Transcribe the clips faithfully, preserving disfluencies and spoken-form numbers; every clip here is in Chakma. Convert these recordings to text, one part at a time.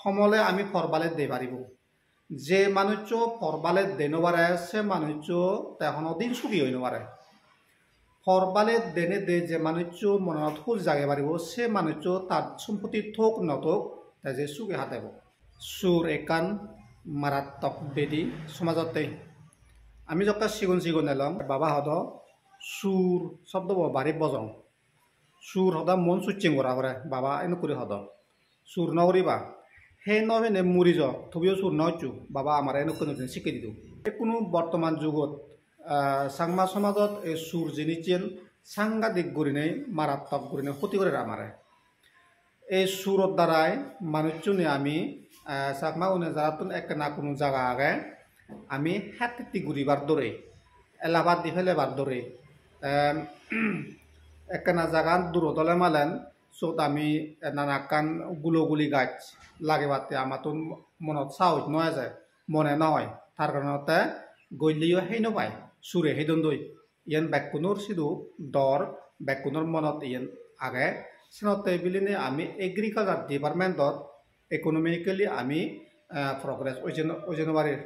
Homole ami por bale de paribo. Je manuccho por bale de no pare, se manuccho te hono din sugi oi no pare. Por bale dene de je manuccho monot hul jage paribo, se manuccho tar sompotti thok no thok, te je sugi hadebo. Sur ekkan marattok bedi somajotte. Ami jokke sigon sigon elong, baba hodo sur sobdobo bari bojong. Sur hoda mon succing gora pore, baba enuk guri hodon. Sur no guriba. He no hene muri jo, tobiyo sur no hocchu, baba amare enuk guri sikke dido. Ekkunu bortoman jugot, ah, Changma somajot ei sur jinissen sangadik gurinei, marattok gurinei hoti gorer amare. Ei suror darai manuchchune ami, ah, Chakma gune jarattun ekkena kunu jaga age, ami het hitti guribar dore, elabat di pelebar dore. Em, ekkena jagan durot ole malen, sot ami nanakkan gulo guli gaj lagebatte amattun monot sahos no eje, mone no oi. Tar karonotte goilleyo hei no pai, sure hei dondoi. Iyen bekkunor sidu dor, bekkunor monot iyen age. Senotte bilinei ami agriculture department-ot economically ami, eh, progress oi je no, oi je no parir.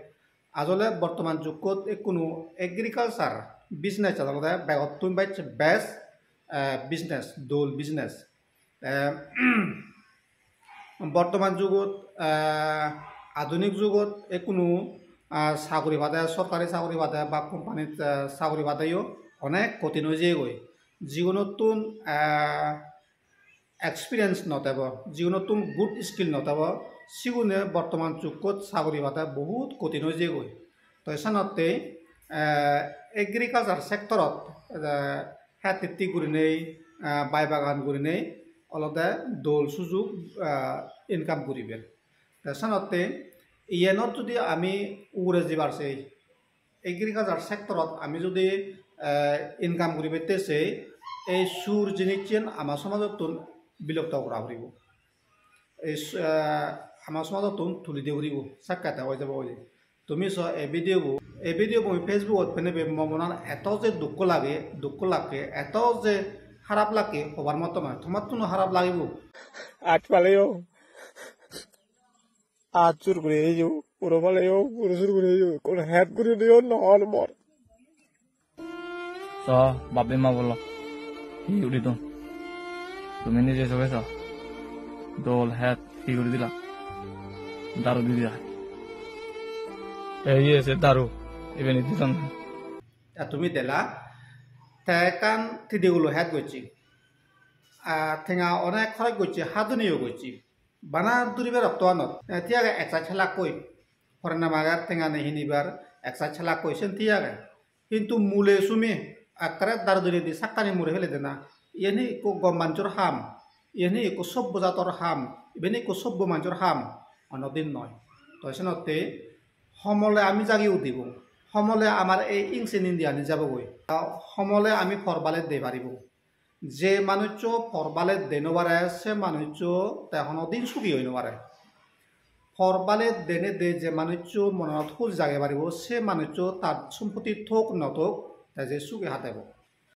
Ajole bortoman jukkot ekkunu agriculture business olode begottun bej best, eh, business, dol business. Te, bortoman jugot, eh, adunik jugot ekkunu, ah, saguri bade, sorkari saguri bade ba company-t, eh, saguri badeyo onek kotin oi jeyegoi. Jigunottun, eh, experience no tebo, jigunottun good skill no tebo, sigune bortoman jugot saguri bade bohut kotin oi jeyegoi. To senotte, eh, agriculture sector-ot, eh, het hitti gurinei, eh, bai bagan gurinei olode dol sujug, eh, income guribar. Te senotte iyenot judi ami ugure jibar sei, agriculture sector-ot ami judi, eh, income guribatte sei, ei sur jinissen ama somajottun bilupto gora puribo. Ei su-, eh, ama somajottun tuli de puribo, sakkete oi jabo oi. Tumi so ei video bo, ei video bo mui Facebook-ot penebe mo monan eto je dukko lage, dukko lage, eto je harap lage, hobar moto noi, tomattuno harap lagibo. Aaj paleyo, aaj sur guri eyo, puro paleyo, puro sur guri eyo, kono het guri diyo no hor mor. So, bap-bei ma-bon lok, hi guri don? Tumi nije soge so. Dol het hi guri dila? Daru di dila. Ei ye se daru, iben hi didon? Ar tumi dela, te ekkan tidi gulo het gocche. Ar tenga onek horoj gocche, haduniyo gocche. Bana duribar okto anot, eh, thik age ek side helakkoi. Porena magar tengani hinibar ek side helakkoi, sen thik age. Hintu mule sumi ekkere daru dinedi sakkani muri fele dena. Iyen hi ikko gom manjor ham, iyen hi ikko sobbo jator ham, iben hi ikko sobbo manjor ham, onodin noi. To senotte homole ami jagi udibong, homole amar ei ancient India ani jabogoi. Homole ami por bale de paribong. Je manuccho por bale de no pare, se manuccho te hono din sugi oi no pare. Por bale dene de je manuccho monot hul jage paribo, se manuccho tar sompotti thok no thok, te je sugi hadebo.